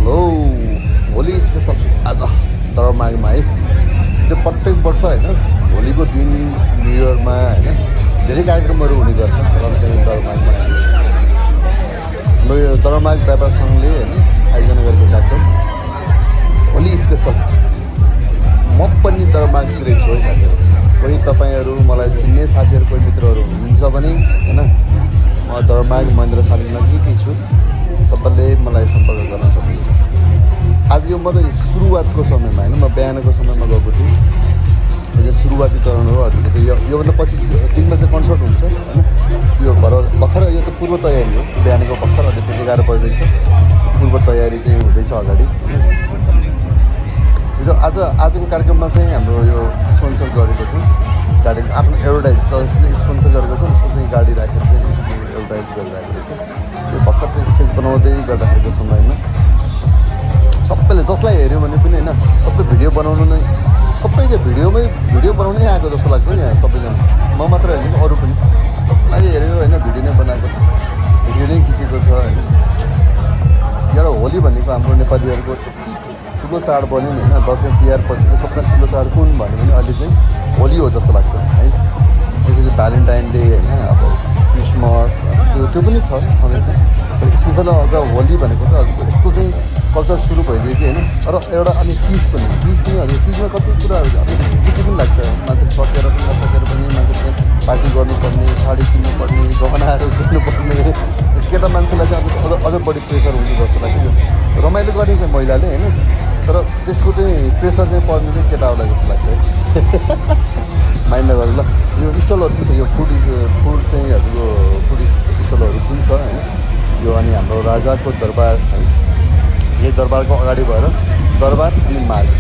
Hello Holi special आज दरमागमा है त्यो प्रत्येक वर्ष होइन होलीको दिन न्यु इयरमा होइन धेरै कार्यक्रमहरू हुने गर्छ र चाहिँ दरमागमा हाम्रो यो दरमाग व्यापार सङ्घले होइन आयोजना गरेको कार्यक्रम होली स्पेसल। म पनि दरमागतिरै छु है साथीहरू, कोही तपाईँहरू मलाई चिन्ने साथीहरू कोही मित्रहरू हुनुहुन्छ भने होइन म दरमाग महेन्द्र सालिङ नजिकै छु, सबैले मलाई सम्पर्क गर्न सक्नुहुन्छ। आज यो मात्रै सुरुवातको समयमा होइन, म बिहानको समयमा गएको थिएँ। यो चाहिँ सुरुवाती चरण हो हजुरको। योभन्दा पछि दिनमा चाहिँ कन्सर्ट हुन्छ होइन। यो भर्खर यो त पूर्व तयारी हो, बिहानको भर्खर अहिले 11 बज्दैछ, पूर्व तयारी चाहिँ हुँदैछ अगाडि। यो आजको कार्यक्रममा चाहिँ हाम्रो यो स्पोन्सर गरेको चाहिँ गाडी आफ्नो एडभर्टाइज जसले स्पोन्सर गरेको छ उसको चाहिँ गाडी राखेर चाहिँ एडभर्टाइज गरिरहेको रहेछ। यो भर्खर चाहिँ स्टेज बनाउँदै गर्दाखेरिको समयमा सबैले जसलाई हेऱ्यो भने पनि होइन, सबै भिडियो बनाउनु नै, सबैले भिडियो बनाउनै आएको जस्तो लाग्छ नि यहाँ सबैजना। म मात्र होइन, अरू पनि जसलाई हेऱ्यो होइन भिडियो नै बनाएको छ, भिडियो नै खिचेको छ होइन। एउटा होली भनेको हाम्रो नेपालीहरूको ठुलो चाड बन्यो नि होइन। दसैँ तिहार पछिको सबभन्दा ठुलो चाड कुन भन्यो भने अहिले चाहिँ होली हो जस्तो लाग्छ है। त्यसपछि भ्यालेन्टाइन डे होइन, अब क्रिसमस त्यो पनि छँदैछ, तर स्पेसल अझ होली भनेको त हजुरको यस्तो चाहिँ कल्चर सुरु भइदियो कि होइन। र एउटा अनि तिज पनि हजुर, तिजमा कति कुराहरू अब दुःख पनि लाग्छ, मान्छे सकेर पनि नसकेर पनि मान्छे चाहिँ पार्टी गर्नुपर्ने, साडी किन्नुपर्ने, गहनाहरू किन्नुपर्ने, केटा मान्छेलाई चाहिँ अब अझ बढी प्रेसर हुन्छ जस्तो लाग्छ। रमाइलो गर्ने चाहिँ महिलाले होइन, तर त्यसको चाहिँ प्रेसर चाहिँ पर्ने चाहिँ केटाहरूलाई जस्तो लाग्छ है। माइन्ड नगर्नु ल। यो स्टलहरू पनि छ, यो फुड चाहिँ हजुरको फुड स्टलहरू पनि छ होइन। यो अनि हाम्रो राजाको दरबार है, यही दरबारको अगाडि भएर दरबार अनि मार्ग।